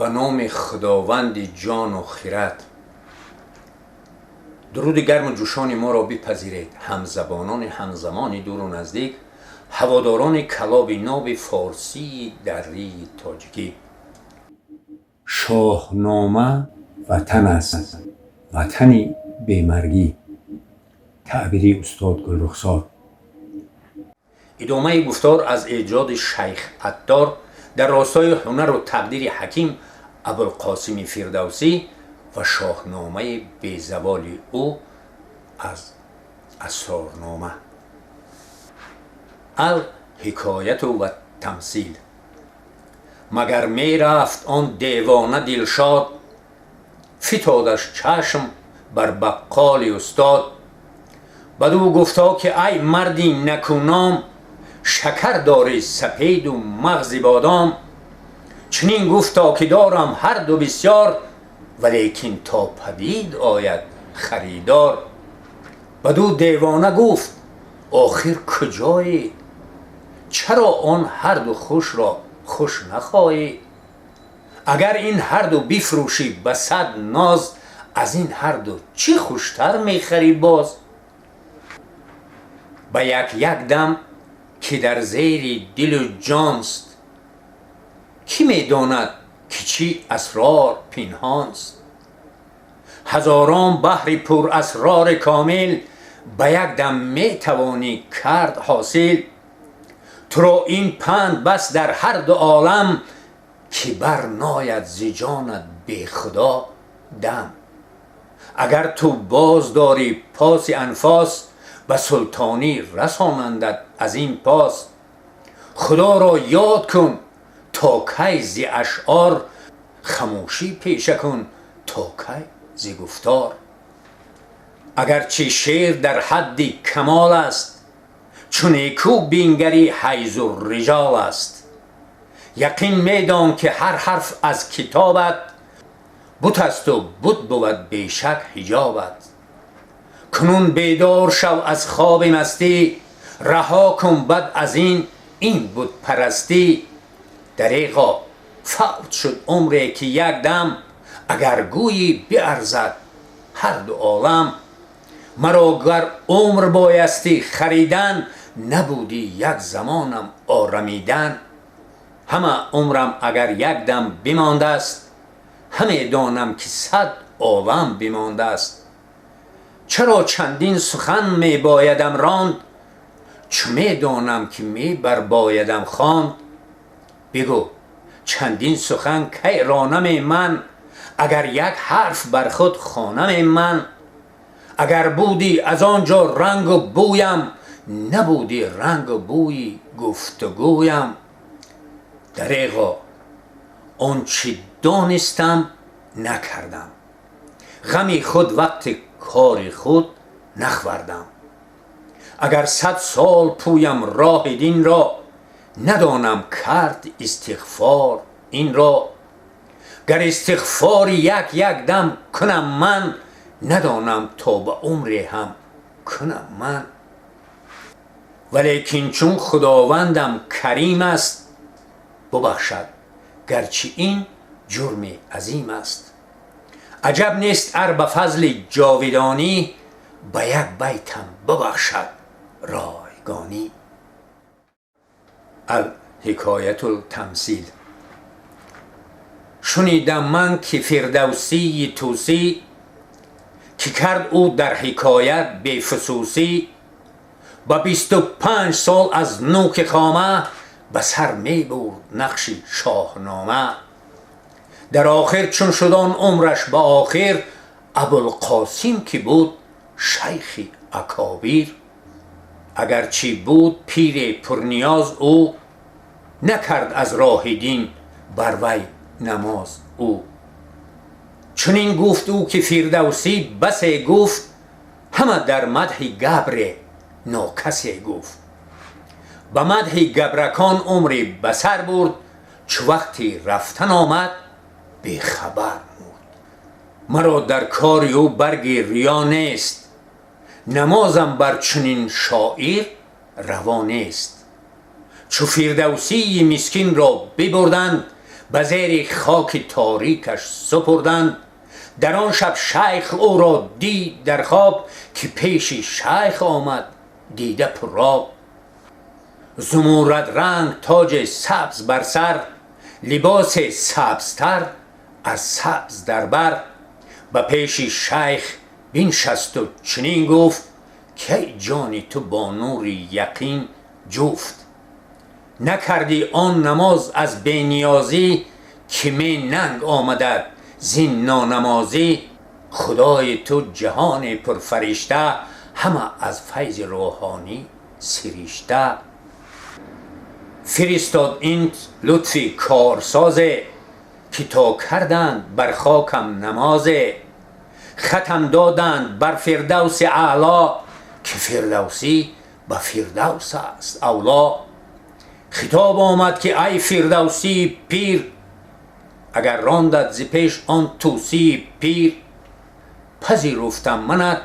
Ба номи Худованди ҷону хирад. Дуруди гарму ҷӯшони моро бипазиред, ҳамзабонони ҳамзамони дуру наздик, ҳаводорони калоби ноби форсии дарии тоҷикӣ. Шоҳнома ватан аст, ватани бемаргӣ. Таъбири устод Гулрухсор. Идомаи гуфтор аз эҷоди Шайх Аттор дар ростои ҳунару тақдири ҳаким Абулқосими Фирдавсӣ ва шоҳномаи безаволи ӯ аз Асрорнома. Ал ҳикояту ва тамсил. Магар мерафт он девона дилшод, фитодаш чашм бар баққоли устод. Бадӯ гуфто, ки ай марди накӯном, шакар дорӣ сапеду мағзи бодом? Чунин гуфто, ки дорам ҳарду бисёр, валекин то падид ояд харидор. Бадӯ девона гуфт: охир куҷоӣ? Чаро он ҳарду хушро хуш нахоҳӣ? Агар ин ҳарду бифурӯшӣ ба 100 ноз, аз ин ҳарду чӣ хуштар мехарӣ боз? Ба як як дам, ки дар зери дилу ҷонст, кӣ медонад, ки чӣ асрор пинҳонст? Ҳазорон баҳри пурасрори комил ба як дам метавонӣ кард ҳосил. Туро ин панд бас дар ҳарду олам, ки бар нояд зи ҷонат бехудо дам. Агар ту боз дорӣ поси анфос, ба султонӣ расонандат аз ин пос. Худоро ёд кун, то кай зи ашъор хамӯшӣ пеша кун, то кай зи гуфтор? Агарчи шеър дар ҳадди камол аст, чу некӯ бингарӣ, ҳайзу риҷол аст. Яқин медон, ки ҳар ҳарф аз китобат бут асту бут бувад бешак ҳиҷобат. Кунун бедор шав аз хоби мастӣ, раҳо кун бад аз ин бутпарастӣ. Дареғо, фавт шуд умре, ки як дам, агар гӯйӣ, биарзад ҳарду олам. Маро гар умр боястӣ харидан, набудӣ як замонам орамидан. Ҳама умрам агар як дам бимондааст, ҳаме донам, ки 100 олам бимондааст. Чаро чандин сухан мебоядам ронд, чу медонам, ки мебарбоядам хонд? Бигӯ, чандин сухан кай ронаме ман, агар як ҳарф бар худ хонаме ман? Агар будӣ аз он ҷо рангу бӯям, набудӣ рангу бӯи гуфтугӯям. Дареғо, он чӣ донистам, накардам, ғами худ вақти кори худ нахвардам. Агар 100 сол пӯям роҳи динро, надонам кард истиғфор инро. Гар истиғфори як як дам кунам ман, надонам то ба умре ҳам кунам ман. Валекин чун Худовандам карим аст, бубахшад, гарчи ин ҷурми азим аст. Аҷаб нест, ар ба фазли ҷовидонӣ ба як байтам бубахшад ройгонӣ. Алҳикояту тамсил. Шунидам ман, ки Фирдавсии тӯсӣ, ки кард ӯ дар ҳикоят бефусусӣ, ба 25 сол аз нӯки хома ба сар мебурд нақши Шоҳнома. Дар охир, чун шуд он умраш ба охир, Абулқосим, ки буд шайхи акобир, агарчи буд пире пурниёз ӯ, накард аз роҳи дин бар вай намоз ӯ. Чунин гуфт ӯ, ки Фирдавсӣ басе гуфт, ҳама дар мадҳи габре нокасе гуфт. Ба мадҳи габракон умре ба сар бурд, чу вақти рафтан омад, бехабар мурд. Маро дар кори ӯ барги риё нест, намозам бар чунин шоир раво нест. Чу Фирдавсии мискинро бибурданд. Ба зери хоки торикаш супурданд. Дар он шаб шайх ӯро дид дар хоб, ки пеши шайх омад дида пуроб. Зумуррад ранг тоҷи сабз бар сар, либоси сабзтар аз сабз дар бар. Ба пеши шайх биншасту чунин гуфт, ки эй ҷони ту бо нури яқин ҷуфт. Накардӣ он намоз аз бениёзӣ, ки менанг омадат зин нонамозӣ. Худои ту ҷаҳони пурфаришта, ҳама аз файзи рӯҳонӣ сиришта. Фиристод ин лутфи корсозе, ки то карданд бар хокам намозе. Хатам доданд бар фирдавси аъло, ки фирдавсӣ ба фирдавс аст авло. Хитоб омад, ки ай фирдавсии пир, агар рондат зи пеш он тӯсии пир. Пазируфтам манат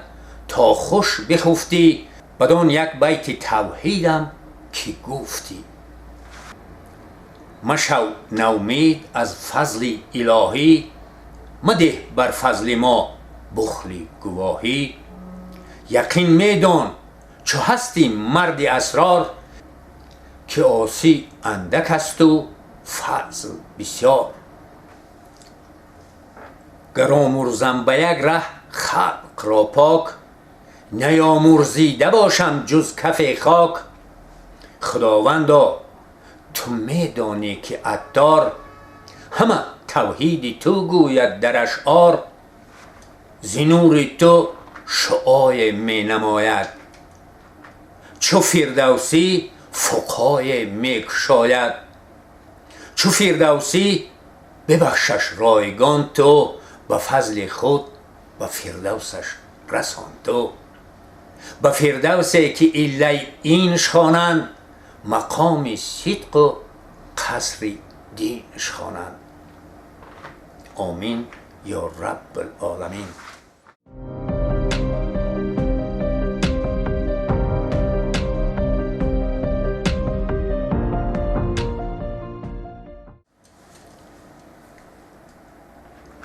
то хуш бихуфтӣ, бадон як байти тавҳидам ки гуфтӣ. Машав навмид аз фазли илоҳӣ, мадеҳ бар фазли мо бухли гувоҳӣ. Яқин медон, чу ҳасти марди асрор, ки осӣ андак асту фазл бисёр. Гар омӯрзам ба як раҳ халқро пок, наёмӯрзида бошам ҷуз кафе хок. Худовандо, ту медонӣ, ки Аттор ҳама тавҳиди ту гӯяд дар ашъор. Зи нури ту шуое менамояд, чу фирдавсӣ фуқое мекушояд. Чу фирдавсӣ бибахшаш ройгон ту, ба фазли худ ба фирдавсаш расон ту. Ба фирдавсе, ки иллайинш хонанд, мақоми сидқу қасри динш хонанд. Омин ё Раббулоламин.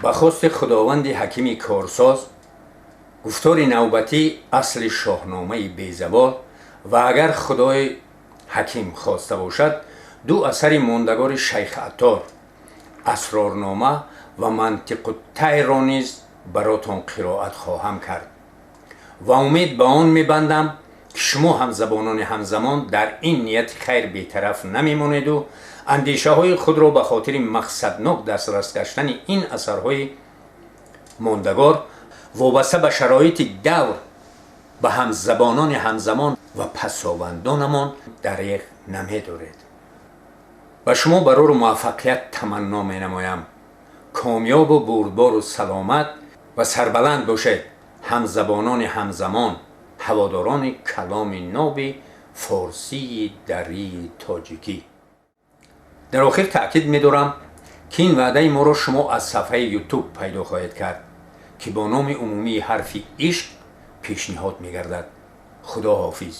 Ба хости Худованди ҳакими корсоз, гуфтори навбатӣ асли Шоҳномаи безавол ва агар Худои ҳаким хоста бошад, ду асари мондагори Шайх Аттор, Асрорнома ва Мантиқуттайрро низ баротон қироат хоҳам кард ва умед ба он мебандам, ки шумо ҳамзабонони ҳамзамон дар ин нияти хайр бетараф намемонеду андешаҳои худро ба хотири мақсаднок дастрас гаштани ин асарҳои мондагор вобаста ба шароити давр ба ҳамзабонони ҳамзамон ва пасовандонамон дареғ намедоред. Ба шумо барору муваффақият таманно менамоям. Комёбу бурдбору саломат ва сарбаланд бошед, ҳамзабонони ҳамзамон, ҳаводорони каломи ноби форсии дарии тоҷикӣ. Дар охир таъкид медорам, ки ин ваъдаи моро шумо аз сафҳаи Ютуб пайдо хоҳед кард, ки бо номи умумии Ҳарфи ишқ пешниҳод мегардад. Худо ҳофиз.